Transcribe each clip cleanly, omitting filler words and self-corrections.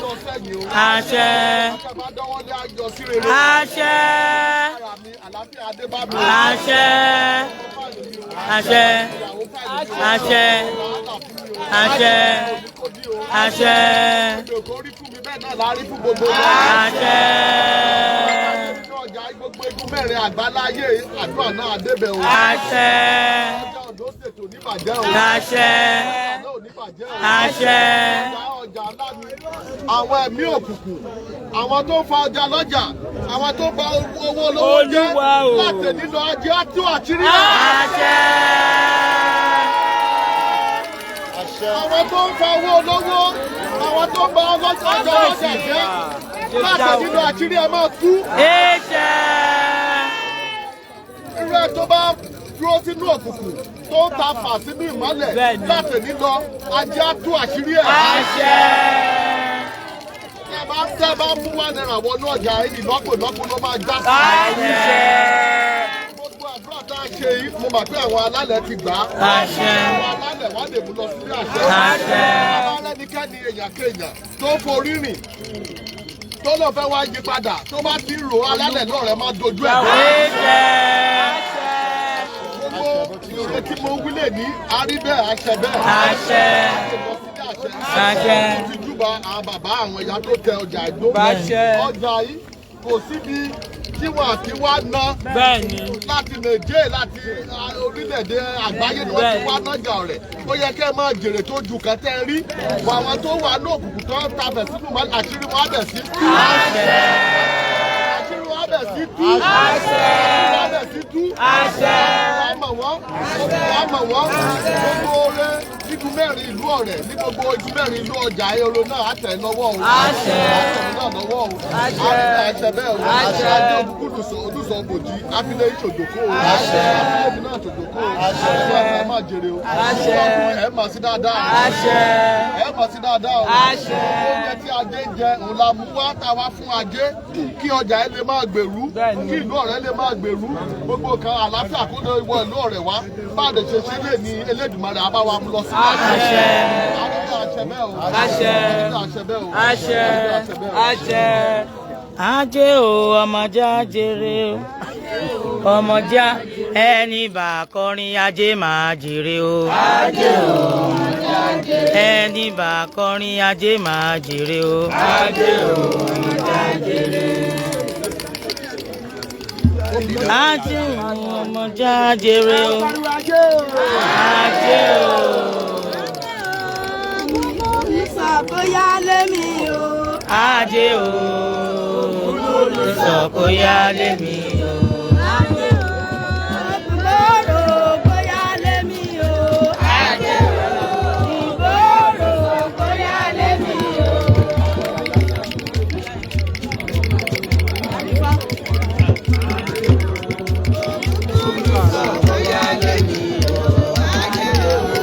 Tó sẹ́yìn o. Àṣẹ. Ọjọ́ bá dọ́wọ́lé ayọ̀ sí rere. Àṣẹ. Ara mi, àlàáfíà adé bá mi. Àṣẹ. Àṣẹ. Àṣẹ. Àṣẹ. Àṣẹ. Kò rí fún mi bẹ́ẹ̀ náà la rí fún gbogbo wa. Àṣẹ. Nínú ọjà gbogbo igun mẹ́rin àgbáláyé, àdúrà náà débẹ̀ o. Àṣẹ. Ọjà Ondo State ò ní bàjẹ́ o. Àṣẹ. Ọjà náà ò ní bàjẹ́ o. Àṣẹ. Ọjà ọjà ńlá ni. Àwọn ẹ̀mí òkùnkùn, àwọn tó ń fa ọjà lọ́jà, àwọn tó ń ba owó olówó jẹ́, Olúwa o. láti nílò ajé á tú àṣírí rẹ̀. Àṣẹ. Àwọn tó ń fa owó olówó, àwọn tó ń ba ọlọ́jà ọjà ọlọ́jà jẹ́, láti nílò àṣírí ẹ máa tú. Àṣẹ. Irú ẹ tó bá dúró sínú òkùnkùn tó ń ta fà sínú ìmọ́lẹ̀, láti nílò ajé á tú àṣírí ẹ̀. Àṣẹ. Tẹ́ bá mú ₦1 wọnú ọjà yìí, ìlọ́po ìlọ́po ló máa já sí. Àṣẹ. Gbogbo àdúrà tá a ṣe yìí, mo mọ̀ pé àwọn alálẹ̀ ti gbà á. Àṣẹ. Àwọn alálẹ̀ wá lè mú lọ sílé àṣẹ. Àṣẹ. Àwọn alẹ́nikẹ́ni, èèyàn kéèyàn tó forí rìn tó lọ fẹ́ wá yí padà, tó bá ti rò, alálẹ̀ lọ́rẹ̀ máa dojú ẹ̀. Àṣẹ. Gbogbo ìrè tí mo wí lè ní arí bẹ́ẹ̀, àṣẹ bẹ́ẹ̀. Àṣẹ. Lọ sílé àṣẹ. Àṣẹ. Mo ti júbà àwọn bàbá, àwọn ìyá tó tẹ ọjà ìgbó. Àṣẹ. Ọjà yìí kò síbi tí wọn àti wá ná láti Nàìjíríà, láti orílẹ̀-èdè àgbáyé ni wọ́n ti wá nájà rẹ̀. Ó yẹ kẹ́ ẹ máa jèrè tó ju kan tẹ́ ẹ rí. Wọ àwọn tó wà ní òkùnkùn tó ń tabẹ̀ sínú mọ́, àṣírí wọn á bẹ̀ sí tú. Àṣírí wọn á bẹ̀ sí tú. Àṣírí wọn á bẹ̀ sí tú. Àṣẹ. Wọ́n mọ̀ wọ́n, wọ́n mọ̀ wọ́n. Gbogbo oore nígun mẹ́rin ìlú Ọ̀rẹ́, ní gbogbo igun mẹ́rin ìlú ọjà ehoro náà, á tẹ̀ lọ́wọ́ o. Àṣẹ. Á tẹ̀ náà lọ́wọ́ o. Àṣẹ. Àṣẹ bẹ́ẹ̀ o. Àṣẹ. Ajé ògúngúlùsọ olùsọ bòjì afilé ìṣòjòkó o. Àṣẹ. Afilé mi náà ṣòjòkó o. Àṣẹ. Ẹ máa jèrè o. Àṣẹ. Ẹ máa sí dáadáa. Àṣẹ. Ẹ máa sí dáadáa o. Àṣẹ. Oúnjẹ tí ajé ń jẹ òun la mú wá tá a wá fún ajé, kí ọjà ẹ lè máa gbèrú, kí ìlú Ọ̀rẹ́ lè máa gbèrú, gbogbo kan àlàáfíà kó lè wọ ìlú Ọ̀rẹ́ wá. Bá a lè ṣe ṣe lè ní Elédùmarè á bá wa mú lọ sí. Àṣẹ. Àṣẹ bẹ́ẹ̀ o. Àṣẹ. Àṣẹ bẹ́ẹ̀ o. Àṣẹ. Àṣẹ bẹ́ẹ̀ o. Àṣẹ. Ajé o, ọmọjà jèrè o, ọmọjà ẹni bá kọrin ajé máa jèrè o. Ajé o, ọmọjà jèrè. Ẹni bá kọrin ajé máa jèrè o. Ajé o, ọmọjà jèrè. Ajé o, ọmọjà jèrè o. Ajé o. Sọ bóyá lémi o. Ajé o, sọ kó yá lémi o. Ajé o. Ìgboro bóyá lémi o. Ajé o. Ìgboro bóyá lémi o.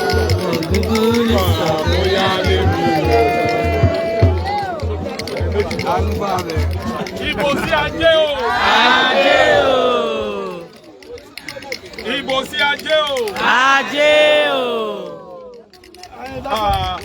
Ògúngúlù sọ kó yá lémi o. Ìbò sí ajé o. Ajé o. Ìbò sí ajé o. Ajé o. Ah.